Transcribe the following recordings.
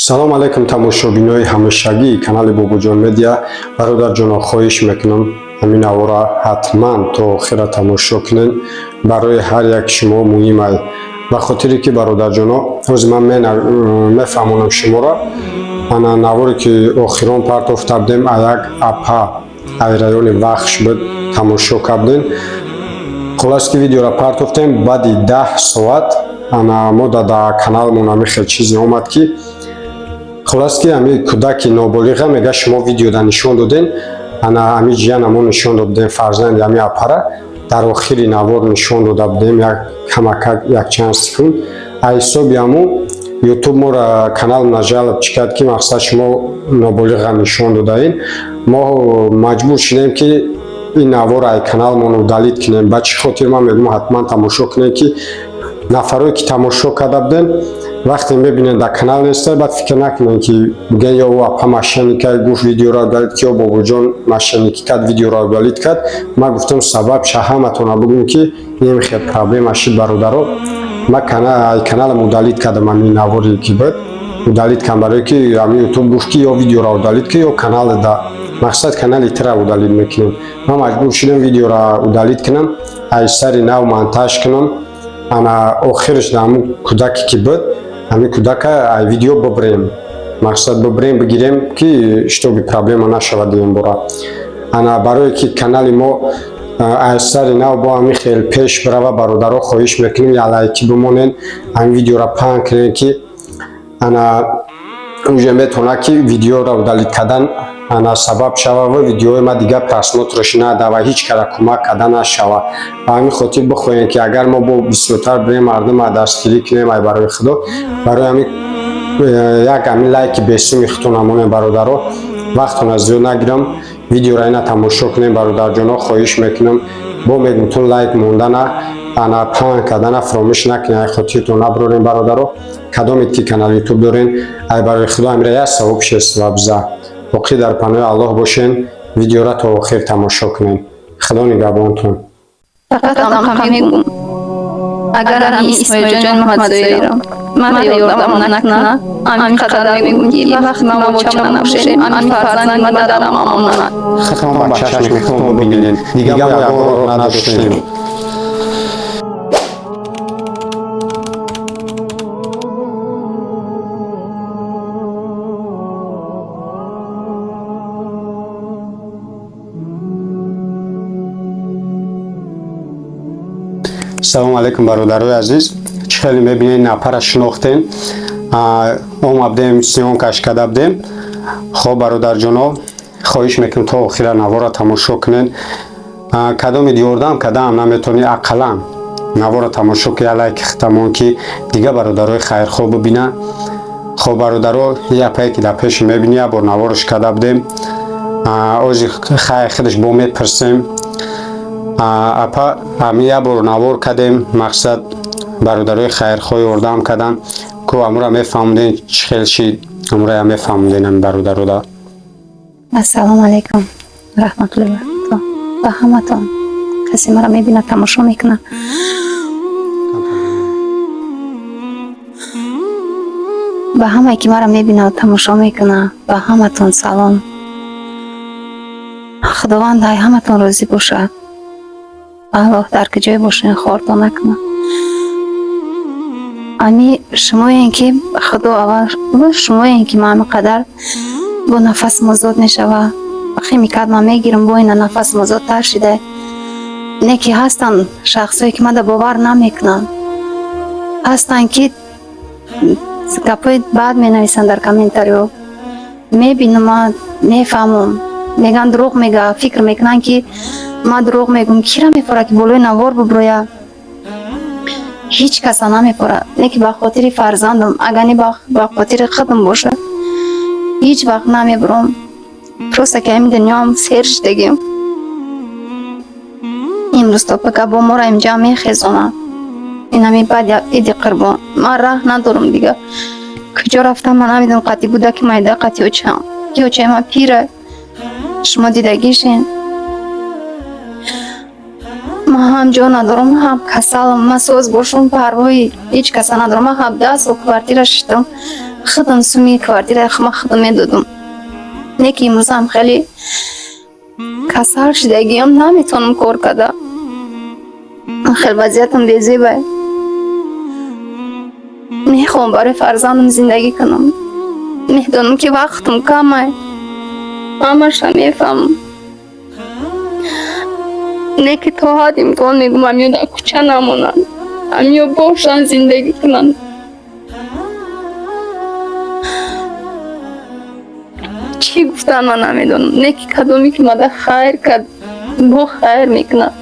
Салом алайкум, тамошобинои ҳамешагии канали Бобоҷон Медиа. Бародарҷоно, хоҳиш мекунам, ҳамин навора ҳатман то охира тамошо кунед. Барои ҳар як шумо муҳим ай, ба хотире ки, бародарҷоно, ҳозир ман мефаҳмонам шуморо. Ана наворе ки охирон партофта будем, аяк апа ай райони Вахш буд, тамошо кардем. Хулас ки видеоро партофтем, баъди 10 соат ана мо да каналмон ҳамин хел чизе омад, ки хулас ки ҳамин кӯдаки ноболиға мега, шумо видеода нишон доден. Ана ҳамин ҷияна мо нишон додем, фарзанди ҳамин апара дар охири навор нишон дода будем, як камакак якчанд секунд. А ҳисоби ҳамун Ютуб моро канал жалоб чӣ кард, ки мақсад шумо ноболиға нишон додаин. Мо маҷбур шудем, ки ин наворро ай каналмон удалить кунем. Ба чӣ хотир ман мегӯям, ҳатман тамошо кунем, ки нафарое ки тамошо карда будем, вақте мебинед дар канал неста, баъд фикр накунем, ки бигӯян ё ӯ апа мошенник а гуфт, видеоро удалить, ки ё Бобоҷон мошенник ӣ кард, видеоро удалить кард. Ман гуфтам, сабаб ша ҳаматона бигӯм, ки ин хел проблема шид. Бародаро, ман каналам удалить кардам, ҳамин наворе ки буд, удалить кардам, барое ки ҳамин Ютуб гуфт, ки ё видеоро удалить ки, ё канали да мақсад канали тира удалить мекунем. Ман маҷбур шудам видеоро удалить кунам, аз сари нав монтаж кунам. Ана охираш дар ҳамун кӯдаке ки буд, ҳамин кӯдака ай видео бибирем, мақсад бибирем, бигирем, ки чтобы проблема нашавад дуюмбора. Ана барое ки канали мо аз сари нав бо ҳамин хел пеш бирава, бародаро, хоҳиш мекунем, я лайки бимонед, ҳамин видеоро паҳн кунед, ки ана уже метавонад, ки видеоро удалить кардан ана сабаб шава ва видеои ма дигар просмотр ш нада ва ҳеҷ кара кӯмак карда нашава. Ба ҳамин хотир бихоҳем, ки агар мо бо бисёртар бирем, мардума дастгирӣ кунем, ай барои Худо, барои ҳамин як ҳамин лайки бесуми худтон амонем. Бародаро, вақтона зиёд нагирам, видеоро ина тамошо кунем. Бародарҷоно, хоҳиш мекунам, бо мегумтун, лайк мондана, ана паҳн кардана фаромӯш накунед, ай хотиртон набарорем. Бародаро, кадомед ки канали Ютуб дорен, ай барои Худо, амира як савоб шест вабза. Боқӣ дар паноҳи Аллоҳ бошен, видеоро то охир тамошо кунед. Худо нигаҳбонтон. Фақат ҳам мегӯм, агар ҳамин Исмоилҷон Муҳаммадзоиро ман ёрдам накунад, ҳамин қадар мегӯм, ки вақт ма бочам набошем, ҳамин фарзанди ма дарам амонат. Худтон ба чашми худтон бибинед, дигар мо ягон роҳ надоштем. Салому алайкум, бародарои азиз. Чӣ хеле мебинед, нафара шинохтем, омадем, съёмка ш карда будем. Хоб, бародарҷоно, хоҳиш мекунем, то охира наворро тамошо кунед. Кадомед ёрдам кардаам наметавонед, ақаллан наворро тамошо ки, лайки хитамон, ки дигар бародарои хайрхоҳ бибинанд. Хоб, бародаро, япае ки дар пеши мебинӣ, як бор навораш карда будем. Ози хайр худаш бо мепурсем. Апа, ҳамин як бор навор кардем, мақсад бародарои хайрхоҳ ёрдам карданд ку, амура мефаҳмуден, чӣ хел шид, амура мефаҳмуден ами бародарода. Ассалому алайкум раҳматуллоҳи баракатуҳ ба ҳаматон, касе маро мебинад, тамошо мекунад. Ба ҳамае ки маро мебинад, тамошо мекунад, ба ҳаматон салом. Худованд ай ҳаматон розӣ бошад. Аллоҳ дар куҷое бошен, хортон накунад. Ами шумоен ки Худо аввал шумоен, ки ман ҳамин қадар бо нафасам озод мешава. Химикат ман мегирам, бо ина нафасам озодтар шида. Не ки ҳастанд шахсое ки мада бовар намекунанд, ҳастанд ки гапҳои бад менависанд дар комментариҳо. Мебинам, ман мефаҳмам, мегӯянд, дурӯғ мега, фикр мекунанд, ки ман дурӯғ мегӯм. Кира мефорад, ки болои навор буброяд? Ҳеҷ каса намефорад. Не ки ба хотири фарзандам, агар не ба хотири худам бошад, ҳеҷ вақт намебурам. Просто ки ҳамин дунёам сер шудагим. Имрӯз то пака бо моро инҷа мехезонад. Инами баъди иди Қурбон ман раҳ надорам, дигар куҷо рафтам ман намедонам. Қатъи кӯдаки майда, қатъи очам, ки очаи ман пира, шумо дидагишен. Ман ҳам ҷо надорам, ҳам касалам. Ман соз бошум, парвои ҳеҷ каса надорам. Ман 17 сол квартира шиштам. Худам суми квартира ма худам медодум. Не ки имрӯзам хеле касал шидагиам, наметавонам кор карда. Хеле вазъиятам безебай. Мехоҳам барои фарзандам зиндагӣ кунам. Медонам, ки вақтам камай. Ҳамаша мефаҳмам. Не ки то ҳад имкон мегӯм, амиё дар кӯча намонанд. Амиё бошанд, зиндагӣ кунанд. Чӣ гуфтан ман намедонам. Не ки кадоме ки мада хайр кард, бо хайр мекунад.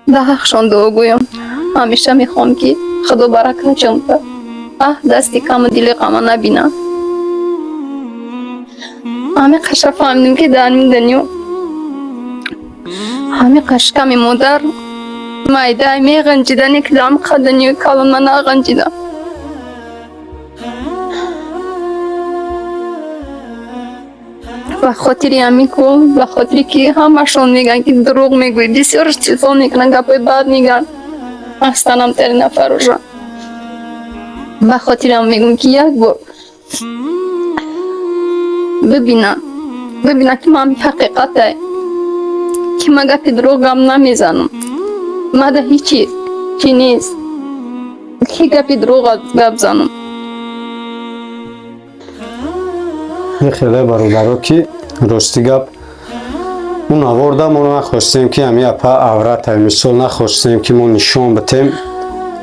Ба ҳақшон дуогӯям. Ҳамеша мехоҳам, ки Худо баракатшон диҳад. Аҳ, дасти каму дили ғама набинанд. Ҳамин қаша фаҳмидем, ки дар ин дунё ҳамин қашками модар майдай меғанҷида, не ки дар ҳамин қа дунёи калон ман нағанҷидам. Ба хотири ҳамин ку, ба хотире ки ҳамашон мегӯянд, ки дурӯғ мегӯӣ, бисёрш телефон мекунанд, гапҳои бад мегӯянд. Ҳастанам тари нафарожа. Ба хотирам мегӯм, ки як бор бибинанд, бибинанд, ки ман ҳақиқатай, ки ман гапи дурӯғ гап намезанам. Мада ҳичи чӣ нест, ки гапи дурӯғ гап занам. Ин хеле бародаро, ки рости гап, ӯ наворда мо нахостем, ки ҳами апа авратай, мисол, нахостем, ки мо нишон битем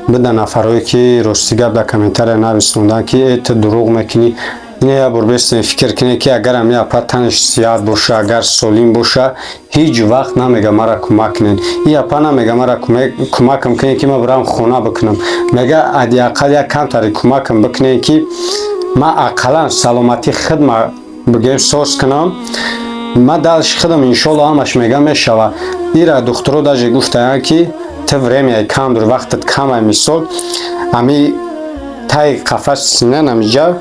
бида нафарое, ки рости гап дар комментария нависонданд, ки э, ту дурӯғ мекунӣ. Ина як бор бестем, фикр кунем, ки агар ҳами апа танаш сиҳат боша, агар солим боша, ҳеҷ вақт намега мара кӯмак кунед. И апа намега мара кӯмакам кунед, ки ман бирам хона бикунам. Мега, ҳадди ақал як камтаре кӯмакам бикунед, ки ман ақаллан саломатии худма бигем соз кунам. Ман дальше худам иншолло ҳамаш мега мешава. Ира духтуро даже гуфтаянд, ки ту времяи кам дори, вақтат камай. Мисол, ами таи қафаси сина намиҷа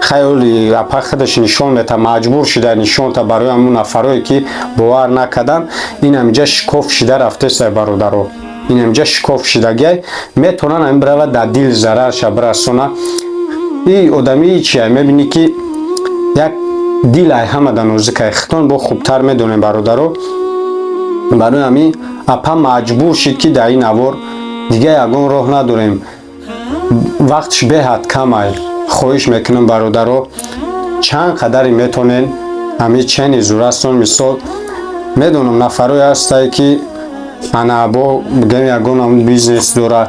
хаёли апа худаш нишон мета, маҷбур шида нишонта барои ҳамун нафарое, ки бовар накардан. Ин ҳамиҷа шикоф шида рафтеста, бародаро, ин ҳамиҷа шикоф шидагиай, метавонанд ҳамин бирава дар дил зарарша бирасона. И одамии чия мебинӣ, ки як дил ай ҳама да нозикай, хитон бо хубтар медонем, бародаро. Барои ҳамин апа маҷбур шид, ки дар ин навор дига ягон роҳ надорем, вақтш беҳад камай. Хоҳиш мекунам, бародаро, чанд қадаре метонен, ҳамин чени зурастон. Мисол, медонам, нафарое ҳастае, ки ана бо бигем ягон бизнес дора.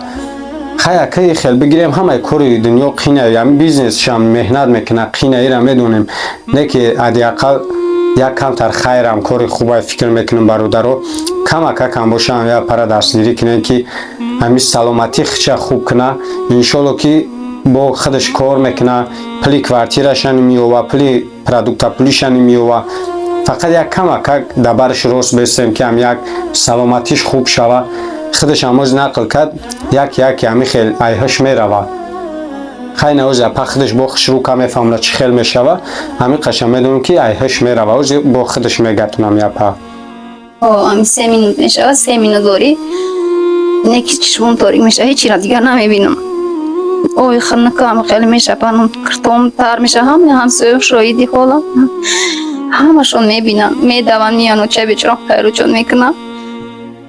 Хай, акаи хел бигирем, ҳамаи кори дунё қина, ҳами бизнесшам меҳнат мекуна, қина, ира медонем. Не ки ҳадди ақал як камтар хайрам кори хубай фикр мекунам, бародаро, камакакам бошам, як пара дастгирӣ кунем, ки ҳами саломатӣ хича хуб куна. Иншолло, ки бо худаш кор мекуна, пули квартирашани меёва, пули продукта пулишани меёва. Фақат як камакак дар бараш рост бестем, ки ҳам як саломатиш хуб шава. Худаш ҳамоз нақл кард, як яке ҳами хел айҳаш мерава. Хай, наози апа худаш бо хушрӯка мефаҳмона, чӣ хел мешава. Ҳамин қаша медонам, ки айҳаш мерава, ози бо худаш мегардонам апа. Ами 3 минут мешава, 3 минут дорӣ, не ки чишмон торик мешава, ҳечира дигар намебинам. Ой, хунукам хеле мешапанам, киртом тар меша. Ҳама ҳамсоё шоҳиди ҳолам, ҳамашон мебинанд, медаванд, меян, оча бечора хайручон мекунанд,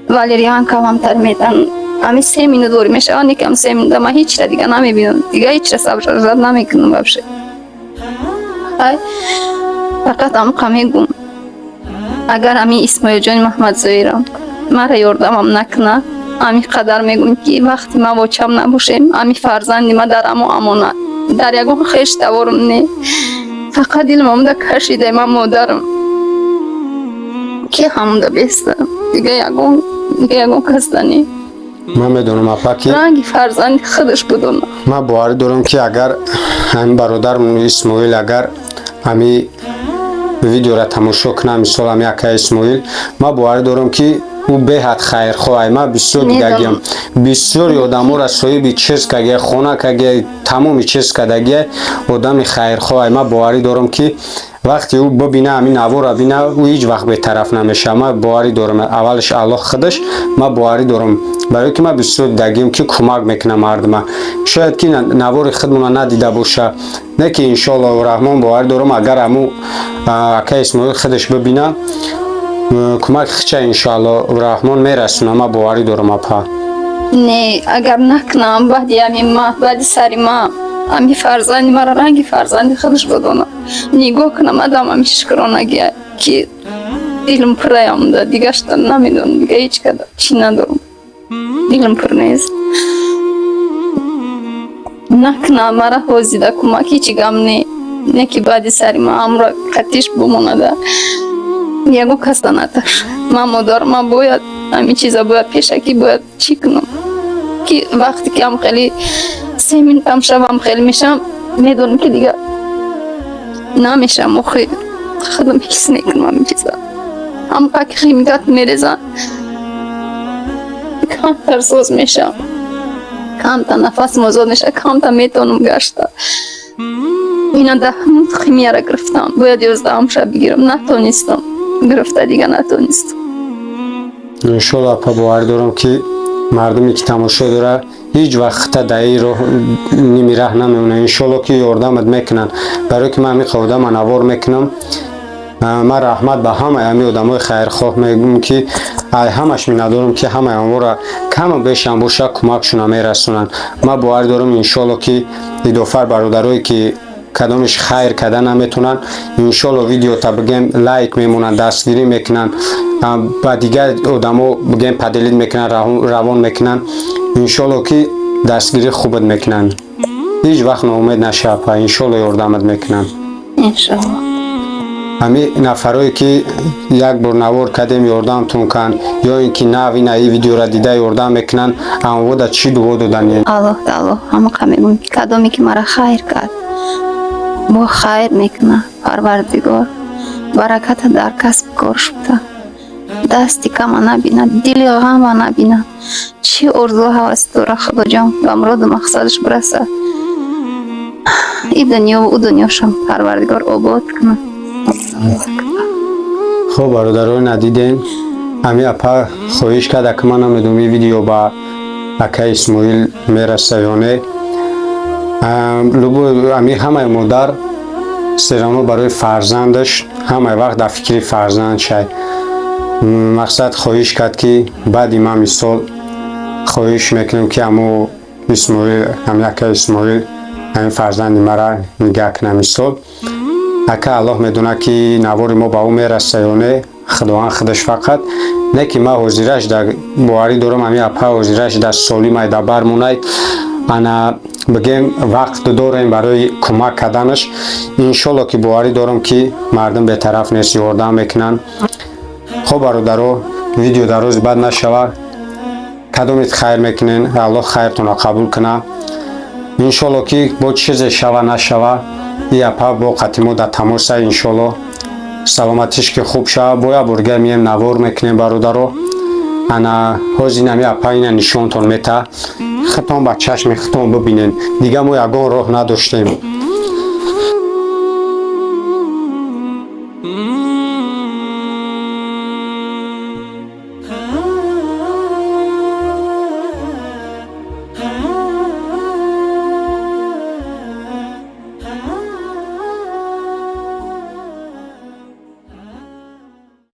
валерьянкамам тар метан. Ами 3 минут дорӣ мешава, не кам 3 минута ман ҳечира дигар намебинам, дигар ҳечира сабр намекунам вообще. Ай, фақат амқа мегум, агар ами Исмоилҷони Маҳмадзоирам мара ёрдамам накунад, ами қадар мегум, ки вақти ма бочам набошем, ами фарзанди ма дар амо амонат, дар ягон хеш таворум не, фақат дилам омада кашида. Ман модарам ки ҳамонда беста, дига ягон касда не. Ман медонам, апа, ки ранги фарзанди худаш будона. Ман боварӣ дорам, ки агар ҳамин бародармон Исмоил агар ҳами видеора тамошо кунам, мисол, ҳами акаи Исмоил, ман боварӣ дорам, ки ӯ беҳад хайрхоҳ. Ман бисёр дидагиам, бисёри одаморо соҳиби чиз кагия, хона кагия, тамоми чиз кадагия, одами хайрхоҳ. Ман боварӣ дорам, ки Вақте ӯ бибина, ҳамин навора бина, ӯ ҳеҷ вақт бетараф намешава, ман боварӣ дорам. Аввалаш Аллоҳ худаш, ман боварӣ дорам, барое ки ман бисёр дидагием, ки кӯмак мекунам мардума. Шояд ки навори худмона надида боша, не ки иншоаллоҳу раҳмон боварӣ дорам, агар ҳаму ака Исмоил худаш бибина, кӯмаки худша иншоаллоҳу раҳмон мерасонам. Ман боварӣ дорам, апа. Не, агар накунам, баъди ҳамин ма, баъди сари ма, ҳами фарзанди мара ранги фарзанди худаш бидонам, нигоҳ кунам, адам ҳами шукронагия, ки дилм пурраямда. Дигашта намедонам, дига ҳеҷ када чӣ надорам, дилм пур нест. Накунам, мара ҳозида кӯмак ҳеҷ гам не, не ки баъди сари ма ҳамро қатиш бимонада, ягон касда наташ. Ман модар, ман бояд ҳамин чиза бояд пешакӣ бояд чӣ кунам, ки вақте ки ҳам хеле 3 минутам шавам, хеле мешавам, медонам, ки дига намешавам. Охи худам ҳис мекунам ҳамин чиза. Ҳамқа ки химикат мерезанд, камтар соз мешавам, камтар нафасам озод мешавад, камтар метавонам гашта. Ина 10 химияра гирифтам, бояд 11-ам шаб бигирам, натонистам гирифта, дига натонистам. Иншолло, апа, боварӣ дорам, ки мардуме ки тамошо дора, ҳеҷ вақт хита дар ин роҳ ними раҳ намемонад. Иншолло, ки ёрдамат мекунанд, барое ки ман ҳамин одама навор мекунам. Ман раҳмат ба ҳамаи ҳамин одамои хайрхоҳ мегӯм, ки ай ҳамаш миннатдорам, ки ҳамаи онҳоро каму бешам боша кӯмакшона мерасонанд. Ман боварӣ дорам, иншолло, ки идофар бародарое, ки кадомиш хайр карда наметавонанд, иншолло, видеота бигем, лайк мемонанд, дастгирӣ мекунанд, ба дигар одамо бигем, поделить мекунанд, равон мекунанд. Иншолло, ки дастгирӣ хубат мекунанд. Ҳеҷ вақт ноумед наша, апа, иншолло, ёрдамат мекунанд. Иншолло. Ҳамин нафарое, ки як бор навор кардем, ёрдамтон канд, ё ин ки нав ина ин видеора дида ёрдам мекунанд, амвода чӣ дуо додани? Аллоҳ таоло, ҳамақа мегӯм, ки кадоме ки мара хайр кард, бо хайр мекуна. Парвардигор бараката дар касбу кор шуда, дасти кама набина, дили ғама набина. Чӣ орзу ҳавас дора, Худоҷон, ба муроду мақсадаш бираса. И дунёву ӯ дунёшам Парвардигор обод куна. Хуб, бародаро, надидем, ҳамин апа хоҳиш карда, ки ман намедонам, ин видео ба ака Исмоил мераса ё не. Любой ҳамин ҳамаи модар серано барои фарзандаш ҳамаи вақт дар фикри фарзанд шай. Мақсад, хоҳиш кард, ки баъди ман мисол хоҳиш мекунем, ки ҳамо Исмоил, ҳамин ака Исмоил ҳамин фарзанди мара нигаҳ кунад. Мисол, ака, Аллоҳ медонад, ки навори мо ба ӯ мераса ё не, Худованд худаш фақат. Не ки ман ҳозираш дар боварӣ дорам, ҳамин апа ҳозираш дар солимай, дар бармонай. Ана бигем, вақт дорем барои кӯмак карданаш. Иншолло, ки боварӣ дорам, ки мардум бетараф нест, ёрдам мекунанд. Хуб, бародаро, видео дар рӯзи бад нашавад. Кадомит хайр мекунен, Аллоҳ хайртонро қабул кунад. Иншолло, ки бо чизе шава нашава, и апа бо қати мо дар тамоса. Иншолло, саломатиш ки хуб шава, бо як борга мием, навор мекунем. Бародаро, ана ҳозир нами апа ина нишонтон мета, худтон ба чашми худтон бибинен. Дига мо ягон роҳ надоштем.